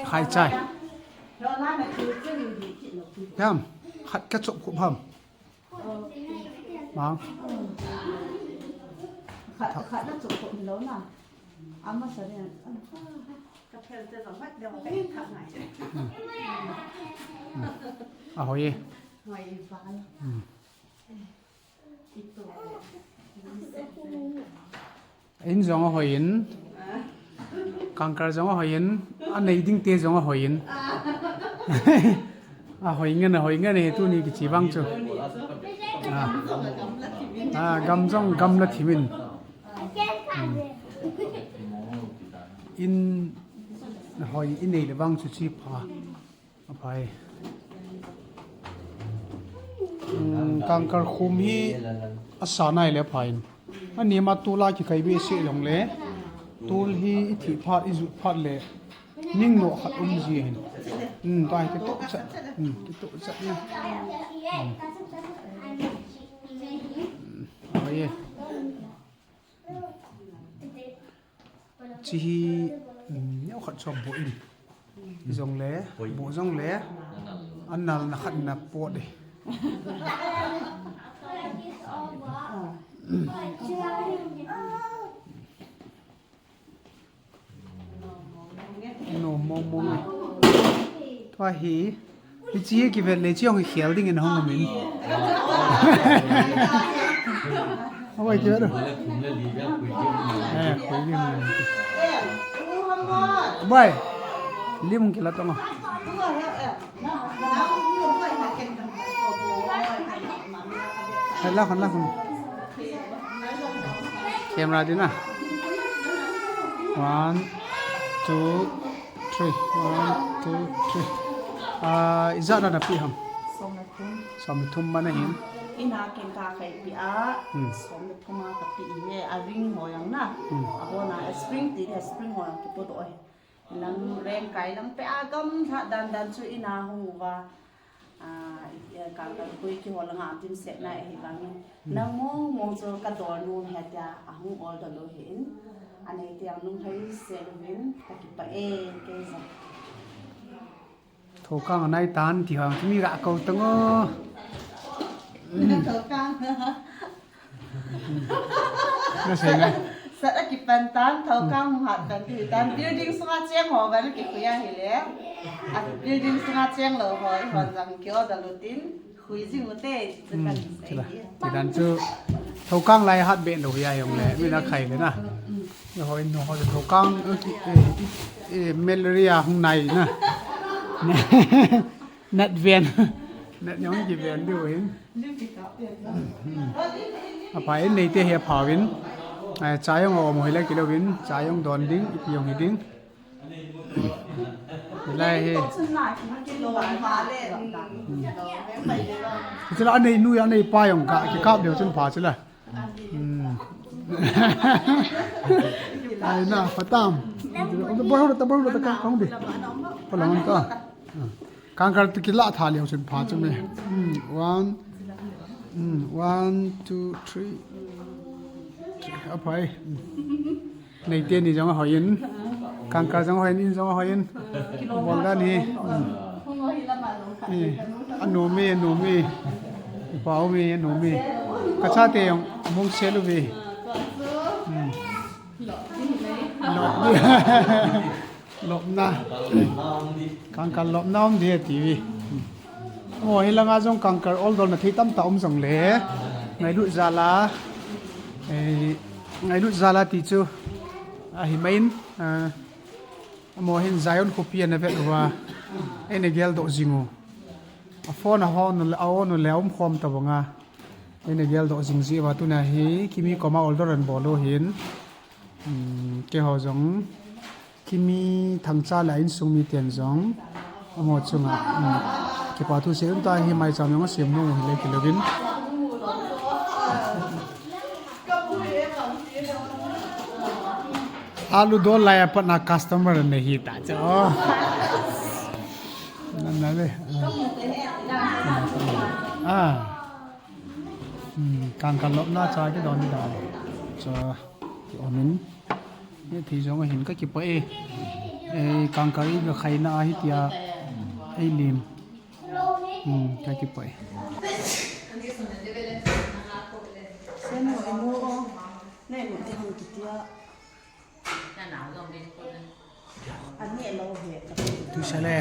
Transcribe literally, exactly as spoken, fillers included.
Khai chai. Ham, khat ka chop khup ham. Mang. Khat, khat na chop khup lo na. Ama sa ne. Ka phel te zong mat deu ka thak ngai. A hoi e. Hoi e pa. In zong a hoi in, kangkal zong a hoi in, a nei ding te zong a hoi in. A hoi ngen, a hoi ngen he tuni kichi vang chu. A, a, gam zong gam la thim in. In a hoi in nei le vang chu chi pha. A phai. Um, kangkal khum hi a sa nai le a phai in. Ani ma tula kikai be se long le. Tul hi i thi phat, i zut phat le. Ning no khat um ji hin. Um, tai ki to cha. Um, ki to cha ni. Um. Oi. Chi hi, um, neo khat chom bo in. Zong le, bo zong le, a nal na khat na pot e. No, mo, mo, mo. Tua hi, Hichi hi kivet le chi hong hi khel ding in hong um in. Hoi kivet. Eh, khui ding. Bai. Lim kila tong. Hai la khon la khon. Camera ding na. One, two, three. One, two, three. Ah, ijat na na pi ham. Som le thum. Som le thum man ahin. Ina ken ka khai pi a. Hmm. Som le thum a ka pi hi a ring ho yang na. Hmm. A bona spring ti le spring ho yang ki po do. Nang reng kai lang pe a gam tha dan dan chu ina hung uva. Ah, eh, ka, ka koi ki hol nga tim set na e hi bang. Hmm. Nang mo mo chu ka dol nu he tia a hung ol dol lo hi in. Anei tia nung thai se lu min ka ki pa e ke za. Thokang anai tan ti hang mi ga ko tang o. Thokang. Na sei ngai. Sat a kipan tan, thokang hat tan, ti tan, building sunga cheng ho, van a kikhui a hi le. A building sunga cheng lo ho, i hon jang ki order lutin, khui jing ute, ti chu kan sei. Ti dan chu, thokang lai hat be lo hi a jong le, mi na khai le na. Ni ho in no ho thokang, eh, eh, eh, malaria hung nai na. Nat ven. Nat nyong ki ven diu hin. A phai in neite hi a phau in. Ai, cha jong a um hi le kilo in. Cha jong don ding, ipi jong hi ding. Lai hi. Chila anei nu anei pa jong ka, ki kap deu chun pha chila. Hmm. Ai na, pha tam. Bol ho ta, bol ho ta ka, kong di. Pha lang ta. Kangkal tu kila tha liu chun pha chu me. Hmm, one. Hmm, one, two, three. Three. A phai. Hmm. Neite ni jong a hoi in. Kangkal jong a hoi in, in jong a hoi in. Bol dan hi. Hmm. Eh, a nom e, a nom e. Pau me, a nom e. Ka chate jong mong se lu ve. Hmm. Lop. Lopna. Kangkal lopna um di ti vi. O, hi langa jong kangkal ol dol na thei tam ta um jong le. Ngailut jal a. Eh, ngailut jal a ti chu. A hi main. Ah, amo hin Zion khopi ana vet uva. Ene gel doh jing u. A phone a hon le, a on le, a um khom ta banga. Ene gel doh jing ji uva tuna hi, Kimi koma order an bol u hin. Hmm, keiho jong, Kimi Thangcha le a insung miten jong, amo chunga, hmm, kipa thu sei um ta hi, maicham jong a sem nom u hi le kilo vin. Alu dol lai a pat na customer nei hi ta chu. Nan na le. Ah. Hmm, kangkal lopna cha kidon ni dan. Cha ki om in. Ni thi jong hin ka kipa e. Ei, kangkari ga khaina ahi tia. Ei lim. Hmm, ka kipoi. Senu inu o. Nenu ti hang kitia. Ani lo he. Tu sale.